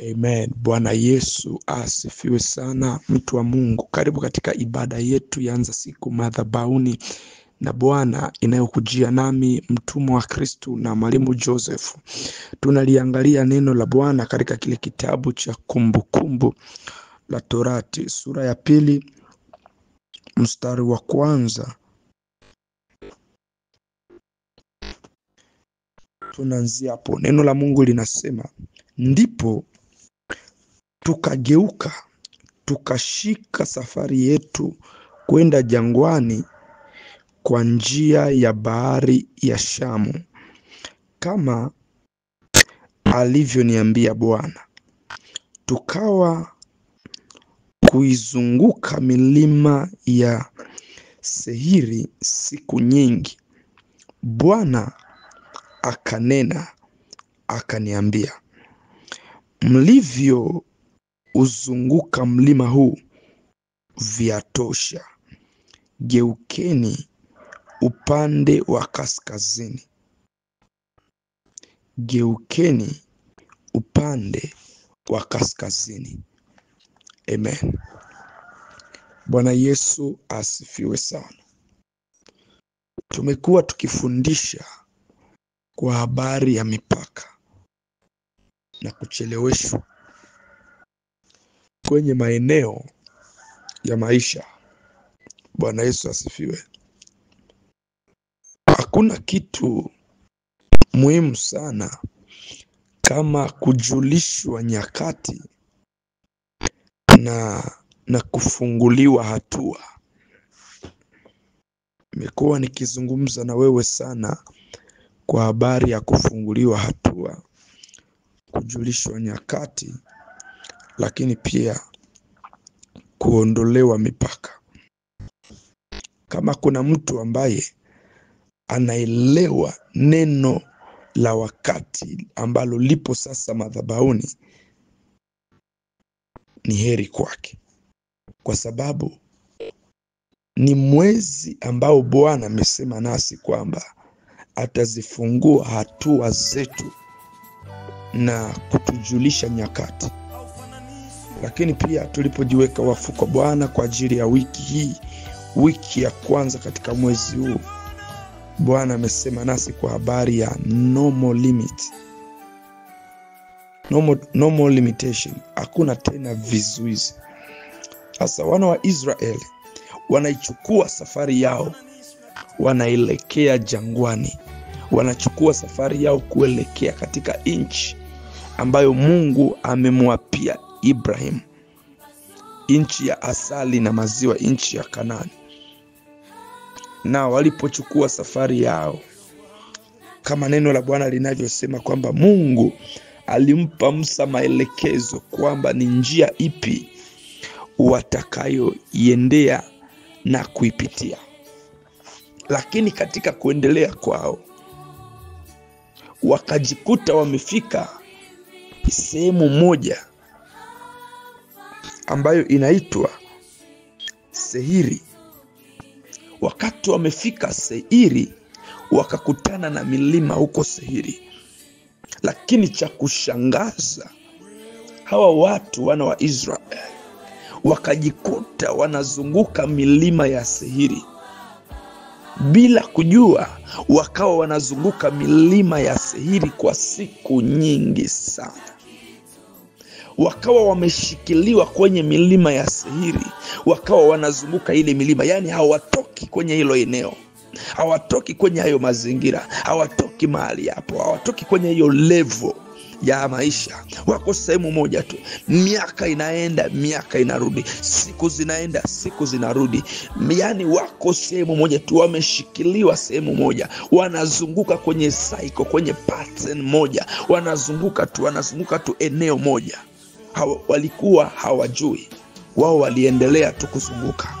Amen. Bwana Yesu asifiwe sana, mtu wa Mungu. Karibu katika ibada yetu ya Anza Siku Madhabahuni na Bwana inayokujia nami mtumwa wa Kristo na Mwalimu Joseph. Tunaliangalia neno la Bwana katika kile kitabu cha Kumbukumbu la Torati sura ya 2 mstari wa 1. Tunaanzia hapo. Neno la Mungu linasema, ndipo tukageuka tukashika safari yetu kwenda jangwani kwa njia ya bahari ya Shamu, kama alivyoniambia Bwana. Tukawa kuizunguka milima ya Seiri siku nyingi. Bwana akanena akaniambia, mlivyo uzunguka mlima huu vyatosha, geukeni upande wa kaskazini. Geukeni upande wa kaskazini. Amen. Bwana Yesu asifiwe sana. Tumekuwa tukifundisha kwa habari ya mipaka na kucheleweshwa kwenye maeneo ya maisha. Bwana Yesu asifiwe. Hakuna kitu muhimu sana kama kujulishwa nyakati na kufunguliwa hatua. Nimekuwa nikizungumza na wewe sana kwa habari ya kufunguliwa hatua, kujulishwa nyakati, lakini pia kuondolewa mipaka. Kama kuna mtu ambaye anaelewa neno la wakati ambalo lipo sasa madhabahuni, ni heri kwake, kwa sababu ni mwezi ambao Bwana amesema nasi kwamba atazifungua hatua zetu na kutujulisha nyakati. Lakini pia tulipojiweka wafu kwa Bwana kwa ajili ya wiki hii, wiki ya kwanza katika mwezi huu, Bwana amesema nasi kwa habari ya no more limit. No more limitation. Hakuna tena vizuizi. Sasa wana wa Israeli wanaichukua safari yao, wanaelekea jangwani. Wanachukua safari yao kuelekea katika nchi ambayo Mungu amemwapia Ibrahim, nchi ya asali na maziwa, nchi ya Kanaani. Na walipochukua safari yao, kama neno la Bwana linavyosema kwamba Mungu alimpa Musa maelekezo kwamba ni njia ipi watakayoiendea na kuipitia. Lakini katika kuendelea kwao wakajikuta wamefika sehemu moja ambayo inaitwa Seiri. Wakati wamefika Seiri, wakakutana na milima huko Seiri. Lakini cha kushangaza, hawa watu wana wa Israeli wakajikuta wanazunguka milima ya Seiri bila kujua. Wakawa wanazunguka milima ya Seiri kwa siku nyingi sana. Wakawa wameshikiliwa kwenye milima ya Seiri, wakawa wanazunguka ile milima, yani hawatoki kwenye hilo eneo, hawatoki kwenye hayo mazingira, hawatoki mahali hapo, hawatoki kwenye hiyo level ya maisha. Wako sehemu moja tu. Miaka inaenda, miaka inarudi, siku zinaenda, siku zinarudi. Yani wako sehemu moja tu, wameshikiliwa sehemu moja, wanazunguka kwenye cycle, kwenye pattern moja, wanazunguka tu eneo moja. Walikuwa hawajui, wao waliendelea tu kuzunguka.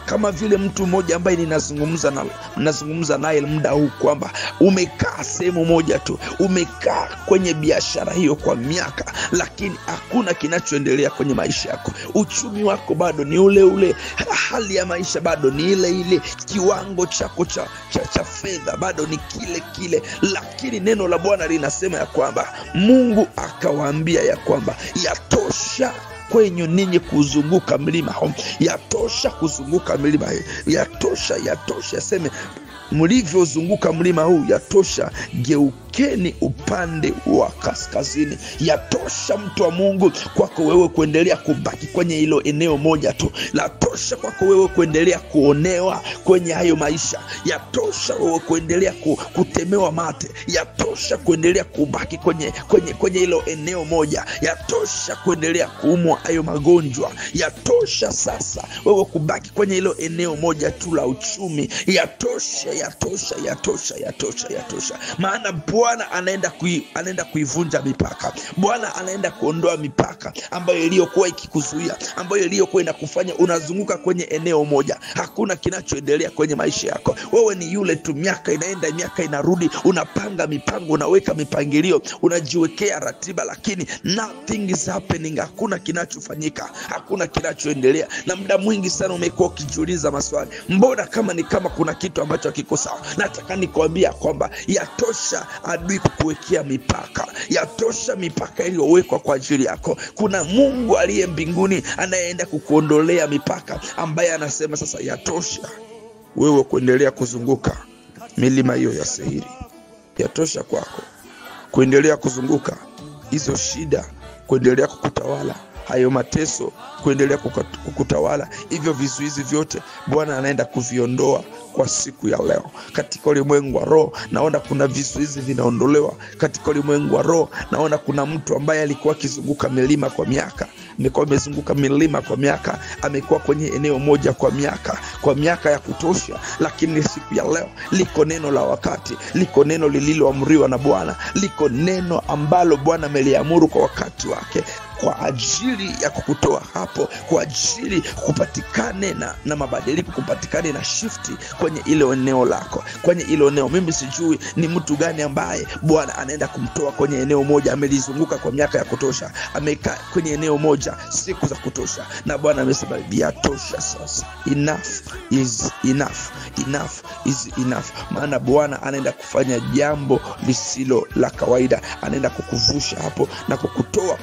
Kama vile mtu mmoja ambaye ninazungumza naye muda huu kwamba umekaa sehemu moja tu, umekaa kwenye biashara hiyo kwa miaka, lakini hakuna kinachoendelea kwenye maisha yako. Uchumi wako bado ni ule ule, hali ya maisha bado ni ile ile, kiwango chako cha fedha bado ni kile kile. Lakini neno la Bwana linasema ya kwamba Mungu akawaambia ya kwamba yatosha kwenye ninyi kuzunguka mlima, yatosha kuzunguka milima, yatosha, yatosha. Seme mlivyozunguka mlima huu yatosha, geukeni upande wa kaskazini. Yatosha mtu wa Mungu kwako wewe kuendelea kubaki kwenye hilo eneo moja tu. Yatosha kwako wewe kuendelea kuonewa kwenye hayo maisha. Yatosha wewe kuendelea kutemewa mate. Yatosha kuendelea kubaki kwenye hilo eneo moja. Yatosha kuendelea kuumwa hayo magonjwa. Yatosha sasa wewe kubaki kwenye hilo eneo moja tu la uchumi. Yatosha, yatosha, yatosha, yatosha, yatosha. Maana Bwana anaenda kuivunja mipaka. Bwana anaenda kuondoa mipaka ambayo iliyokuwa ikikuzuia, ambayo iliyokuwa inakufanya unazunguka kwenye eneo moja. Hakuna kinachoendelea kwenye maisha yako. Wewe ni yule tu, miaka inaenda, miaka inarudi, unapanga mipango, unaweka mipangilio, unajiwekea ratiba, lakini nothing is happening. Hakuna kinachofanyika, hakuna kinachoendelea. Na muda mwingi sana umekuwa ukijiuliza maswali, mbona kama ni kama kuna kitu ambacho hakiko sawa. Nataka nikwambia kwamba yatosha adui kukuwekea mipaka, yatosha mipaka iliyowekwa kwa ajili yako. Kuna Mungu aliye mbinguni anayeenda kukuondolea mipaka, ambaye anasema sasa yatosha wewe kuendelea kuzunguka milima hiyo ya Seiri. Yatosha kwako kuendelea kuzunguka hizo shida, kuendelea kukutawala hayo mateso, kuendelea kukutawala hivyo vizuizi vyote. Bwana anaenda kuviondoa kwa siku ya leo. Katika ulimwengu wa roho naona kuna vizuizi vinaondolewa. Katika ulimwengu wa roho naona kuna mtu ambaye alikuwa akizunguka milima kwa miaka, amekuwa amezunguka milima kwa miaka, amekuwa kwenye eneo moja kwa miaka ya kutosha, lakini siku ya leo liko neno la wakati, liko neno lililoamriwa na Bwana, liko neno ambalo Bwana ameliamuru kwa wakati wake, kwa ajili ya kukutoa hapo, kwa ajili kupatikane na mabadiliko, kupatikane na shifti kwenye ile eneo lako, kwenye ile eneo. Mimi sijui ni mtu gani ambaye Bwana anaenda kumtoa kwenye eneo moja, amelizunguka kwa miaka ya kutosha, amekaa kwenye eneo moja siku za kutosha, na Bwana amesema yatosha sasa, enough is enough, enough is enough. Maana Bwana anaenda kufanya jambo lisilo la kawaida, anaenda kukuvusha hapo na kukutoa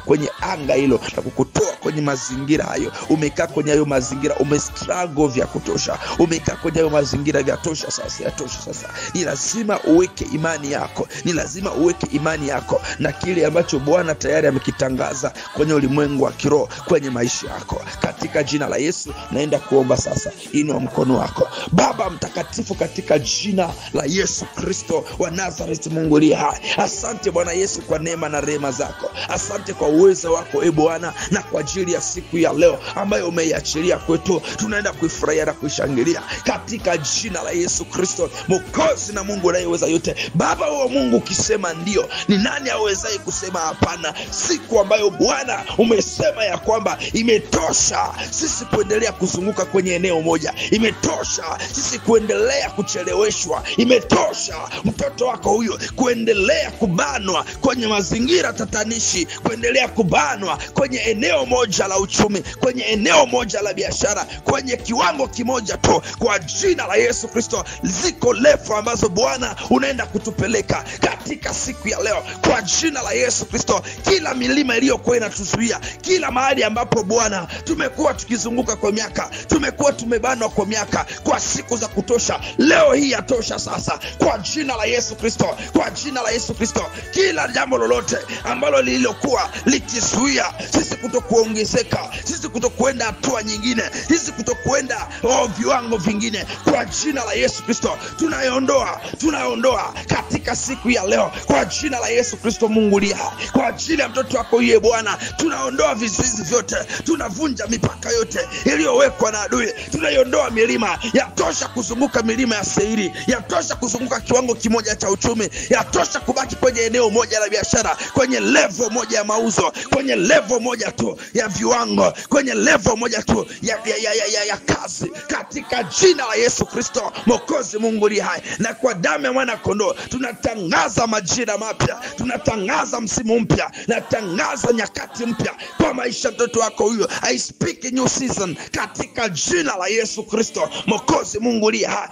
kwenye anga hilo, na kukutoa kwenye mazingira hayo. Umekaa kwenye hayo mazingira, umestruggle vya kutosha, umekaa kwenye hayo mazingira vya tosha sasa, yatosha sasa. Ni lazima uweke imani yako, ni lazima uweke imani yako na kile ambacho Bwana tayari amekitangaza kwenye ulimwengu wa kiroho kwenye maisha yako. Katika jina la Yesu naenda kuomba sasa. Inua mkono wako. Baba mtakatifu, katika jina la Yesu Kristo wa Nazareth, Mungu aliye hai, asante Bwana Yesu kwa neema na rehema zako. Asante kwa uwezo wako e Bwana, na kwa ajili ya siku ya leo ambayo umeiachilia kwetu, tunaenda kuifurahia na kuishangilia katika jina la Yesu Kristo Mwokozi na Mungu anayeweza yote. Baba wa Mungu, ukisema ndio, ni nani awezaye kusema hapana? Siku ambayo Bwana umesema ya kwamba imetosha sisi kuendelea kuzunguka kwenye eneo moja, imetosha sisi kuendelea kucheleweshwa, imetosha mtoto wako huyo kuendelea kubanwa kwenye mazingira tatanishi, kuendelea kubanwa kwenye eneo moja la uchumi, kwenye eneo moja la biashara, kwenye kiwango kimoja tu. Kwa jina la Yesu Kristo, ziko lefu ambazo Bwana unaenda kutupeleka katika siku ya leo. Kwa jina la Yesu Kristo, kila milima iliyokuwa inatuzuia, kila mahali ambapo Bwana tumekuwa tukizunguka kwa miaka, tumekuwa tumebanwa kwa miaka, kwa siku za kutosha, leo hii yatosha sasa. Kwa jina la Yesu Kristo, kwa jina la Yesu Kristo, kila jambo lolote ambalo lililokuwa likizuia sisi kutokuongezeka, sisi kutokwenda hatua nyingine, sisi kutokwenda viwango vingine, kwa jina la Yesu Kristo tunaiondoa, tunaiondoa katika siku ya leo. Kwa jina la Yesu Kristo Mungu aliye hai, kwa ajili ya mtoto wako yeye Bwana, Tunaondoa vizuizi vyote, tunavunja mipaka yote iliyowekwa na adui, tunaiondoa milima. Yatosha kuzunguka milima ya Seiri, yatosha kuzunguka kiwango kimoja cha uchumi, yatosha kubaki kwenye eneo moja la biashara, kwenye level moja ya mauzo, kwenye level moja tu ya viwango, kwenye level moja tu ya kazi, katika jina la Yesu Kristo Mwokozi Mungu aliye hai, na kwa damu ya mwana kondoo tunatangaza majira mapya, tunatangaza msimu mpya, natangaza nyakati mpya kwa maisha mtoto wako huyo. I speak a new season katika jina la Yesu Kristo Mwokozi Mungu aliye hai.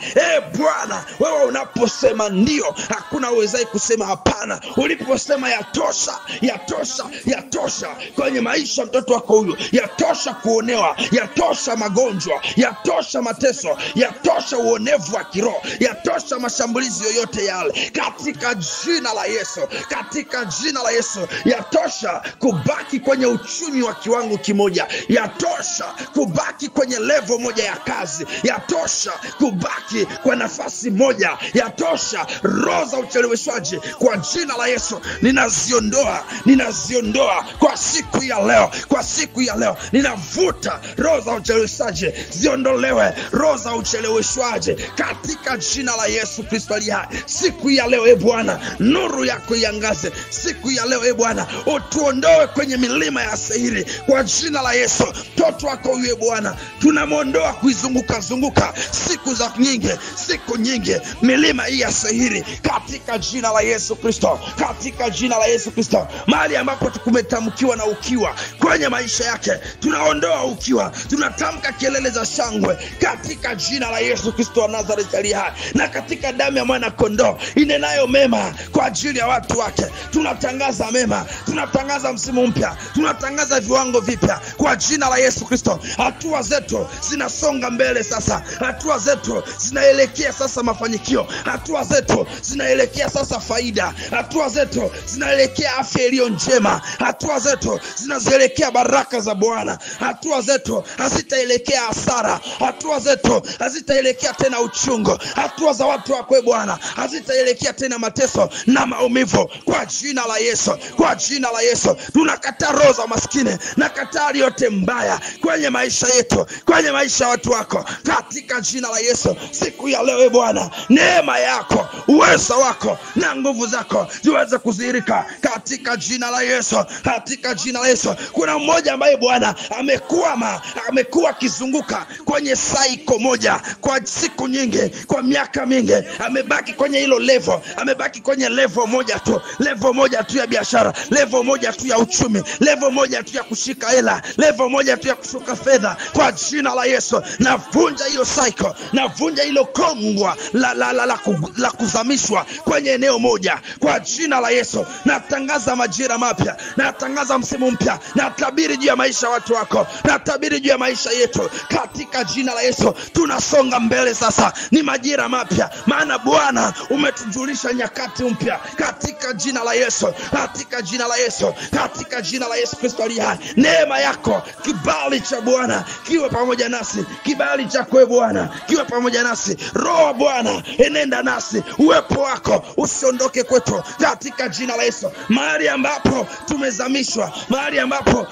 Bwana, wewe unaposema ndio, hakuna uwezaye kusema hapana. Uliposema yatosha, yatosha, yatosha kwenye maisha mtoto wako huyo, yatosha kuonewa, yatosha magonjwa, yatosha mateso, yatosha uonevu wa kiroho, yatosha mashambulizi yoyote yale, katika jina la Yesu, katika jina la Yesu. Yatosha kubaki kwenye uchumi wa kiwango kimoja, yatosha kubaki kwenye level moja ya kazi, yatosha kubaki kwa nafasi moja, yatosha roho za ucheleweshwaji. Kwa jina la Yesu ninaziondoa, ninaziondoa kwa siku ya leo, kwa siku ya leo ninavuta roho za ucheleweshaji ziondolewe, roho za ucheleweshwaji katika jina la Yesu Kristo aliye hai. Siku ya leo, Bwana, nuru yako iangaze. Siku ya leo, Bwana, utuondoe kwenye milima ya Seiri kwa jina la Yesu. Mtoto wako huyu, Bwana, tunamuondoa kuizunguka zunguka siku za nyingi, siku nyingi milima hii ya Seiri katika jina la Yesu Kristo, katika jina la Yesu Kristo. Mahali ambapo tumetamkiwa na ukiwa kwenye maisha yake, tunaondoa ukiwa, tunatamka kelele za shangwe katika jina la Yesu Kristo wa Nazareti aliye hai, na katika damu ya mwana kondoo inenayo mema kwa ajili ya watu wake. Tunatangaza mema, tunatangaza msimu mpya, tunatangaza viwango vipya kwa jina la Yesu Kristo. Hatua zetu zinasonga mbele sasa, hatua zetu zinaelekea sasa mafanikio, hatua zetu zinaelekea sasa faida, hatua zetu zinaelekea afya iliyo njema, hatua zetu zinaelekea baraka za Bwana, hatua zetu hazitaelekea hasara, hatua zetu hazitaelekea tena uchungu, hatua za watu wako Bwana hazitaelekea tena mateso na maumivu kwa jina la Yesu, kwa jina la Yesu. Tunakataa roho za maskini na kataa yote mbaya kwenye maisha yetu, kwenye maisha ya watu wako katika jina la Yesu. Siku ya leo Bwana, neema yako, uwezo wako na nguvu zako ziweze kudhihirika katika jina la Yesu, katika jina la Yesu. Kuna mmoja ambaye Bwana amekwama, amekuwa akizunguka kwenye cycle moja kwa siku nyingi, kwa miaka mingi, amebaki kwenye hilo level, amebaki kwenye level moja tu, level moja tu ya biashara, level moja tu ya uchumi, level moja tu ya kushika hela, level moja tu ya kushuka fedha. Kwa jina la Yesu navunja hiyo cycle, navunja hilo kongwa la kuzamishwa kwenye eneo moja kwa jina la Yesu. Natangaza majira mapya, natangaza msimu mpya, natabiri juu ya maisha watu wako, natabiri juu ya maisha yetu katika jina la Yesu. Tunasonga mbele sasa, ni majira mapya, maana Bwana umetujulisha nyakati mpya katika jina la Yesu, katika jina la Yesu, katika jina la Yesu Kristo aliye hai. Neema yako, kibali cha Bwana kiwe pamoja nasi, kibali chako Bwana kiwe pamoja nasi, Roho Bwana enenda nasi, uwepo wako usiondoke kwetu katika jina la Yesu. Mahali ambapo tumezamishwa, mahali ambapo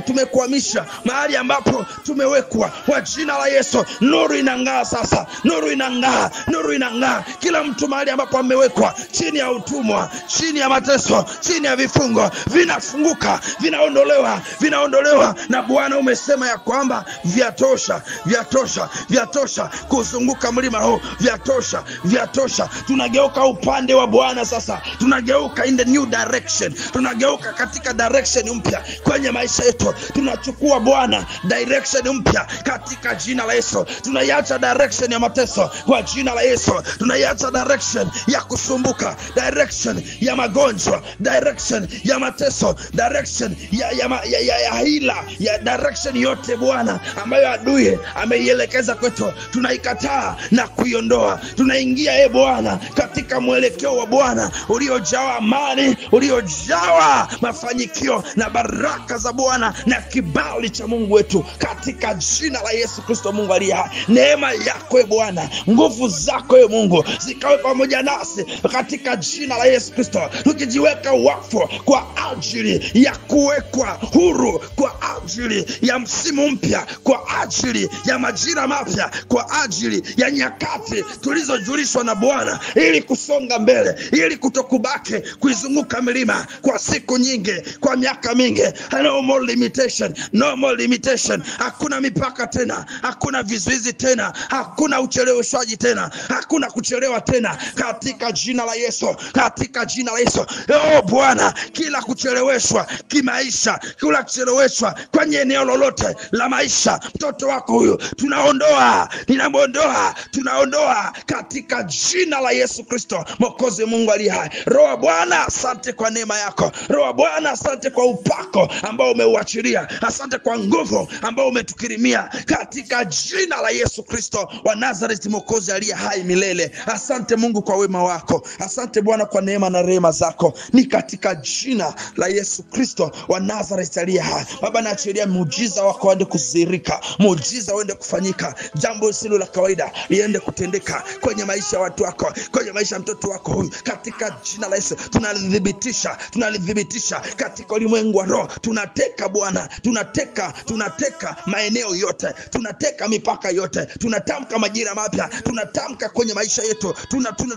tumekwamisha, mahali ambapo tumewekwa, kwa jina la Yesu nuru inang'aa sasa, nuru inang'aa, nuru inang'aa. Kila mtu mahali ambapo amewekwa chini ya utumwa, chini ya mateso, chini ya vifungo, vinafunguka, vinaondolewa, vinaondolewa. Na Bwana umesema ya kwamba vyatosha, vyatosha, vyatosha kuzunguka mlima huu, vyatosha, vyatosha. Tunageuka upande wa Bwana sasa, tunageuka in the new direction, tunageuka katika direction mpya kwenye maisha yetu. Tunachukua Bwana direction mpya katika jina la Yesu. Tunaiacha direction ya mateso kwa jina la Yesu. Tunaiacha direction ya kusumbuka, direction ya magonjwa, direction ya mateso, direction ya hila, ya direction yote Bwana ambayo adui ameielekeza kwetu, tunaikataa na kuiondoa. Tunaingia Bwana katika mwelekeo wa Bwana uliojawa amani, uliojawa mafanikio na baraka za Bwana na kibali cha Mungu wetu katika jina la Yesu Kristo Mungu aliye hai. Neema yako Bwana, nguvu zako Mungu zikawe pamoja nasi katika jina la Yesu Kristo, tukijiweka wakfu kwa ajili ya kuwekwa huru kwa ajili ya msimu mpya, kwa ajili ya majira mapya, kwa ajili ya nyakati tulizojulishwa na Bwana, ili kusonga mbele, ili kutokubaki kuizunguka milima kwa siku nyingi, kwa miaka mingi. No more limitation, no more limitation. Hakuna mipaka tena, hakuna vizuizi tena, hakuna ucheleweshwaji tena, hakuna kuchelewa tena, katika jina la Yesu, katika jina la Yesu. Oh Bwana, kila kucheleweshwa kimaisha, kila kucheleweshwa kwenye eneo lolote la maisha, mtoto wako huyu tunaondoa, ninamuondoa, tunaondoa katika jina la Yesu Kristo Mwokozi, Mungu aliye hai. Roho Bwana, asante kwa neema yako. Roho Bwana, asante kwa upako ambao umeuachilia, asante kwa nguvu ambao umetukirimia, katika jina la Yesu Kristo wa Nazareti, Mwokozi aliye hai milele. Asante Mungu kwa wema wako, asante Bwana kwa neema na rehema zako, ni katika jina la Yesu Kristo wa Nazareti aliye hai. Baba, naachilia muujiza wako uende kuzirika, muujiza uende kufanyika, jambo lisilo la kawaida liende kutendeka kwenye maisha ya watu wako, kwenye maisha ya mtoto wako huyu, katika jina la Yesu. Tunalithibitisha, tunalithibitisha katika ulimwengu wa roho. Tunateka Bwana, tunateka, tunateka maeneo yote, tunateka mipaka yote, tunatamka majira mapya, tunatamka kwenye maisha yetu,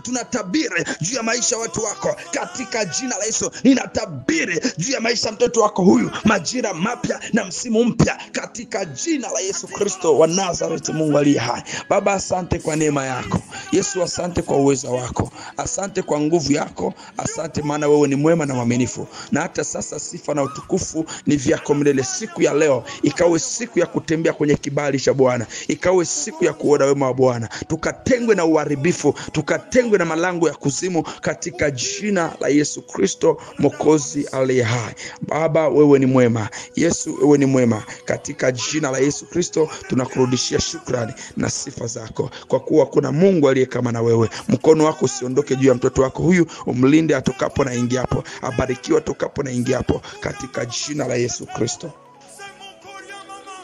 tunatabiri juu ya maisha watu wako, katika jina la Yesu. Ninatabiri juu ya maisha mtoto wako huyu majira mapya na msimu mpya, katika jina la Yesu Kristo wa Nazareti, Mungu aliye hai. Baba, asante kwa neema yako. Yesu, asante kwa uwezo wako, asante kwa nguvu yako, asante maana wewe ni mwema na mwaminifu. Na hata sasa sifa na utukufu ni vyako milele. Siku ya leo ikawe siku ya kutembea kwenye kibali cha Bwana, ikawe siku ya kuona wema wa Bwana, tukatengwe na uharibifu, tukatengwe na malango ya kuzimu, katika jina la Yesu Kristo Mwokozi aliye hai. Baba, wewe ni mwema. Yesu, wewe ni mwema. Katika jina la Yesu Kristo tunakurudishia shukrani na sifa zako, kwa kuwa kuna Mungu aliye kama na wewe. Mkono wako usiondoke juu ya mtoto wako huyu, umlinde atokapo na ingiapo, abarikiwe atokapo na ingiapo, katika jina la Yesu Kristo.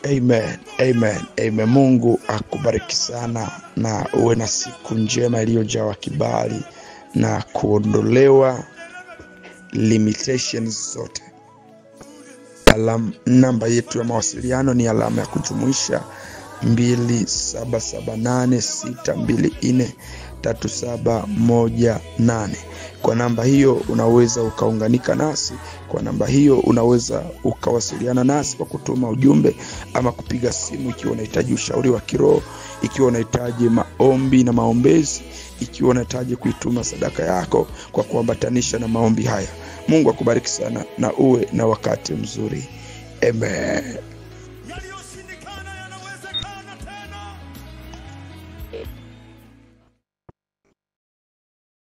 Amen, amen, amen. Mungu akubariki sana na uwe na siku njema iliyojawa kibali na kuondolewa limitations zote. Namba yetu ya mawasiliano ni alama ya kujumuisha 2778 624 3718. Kwa namba hiyo unaweza ukaunganika nasi, kwa namba hiyo unaweza ukawasiliana nasi kwa kutuma ujumbe ama kupiga simu ikiwa unahitaji ushauri wa kiroho, ikiwa unahitaji maombi na maombezi, ikiwa unahitaji kuituma sadaka yako kwa kuambatanisha na maombi haya. Mungu akubariki sana na uwe na wakati mzuri. Amen. Yaliyoshindikana yanawezekana tena.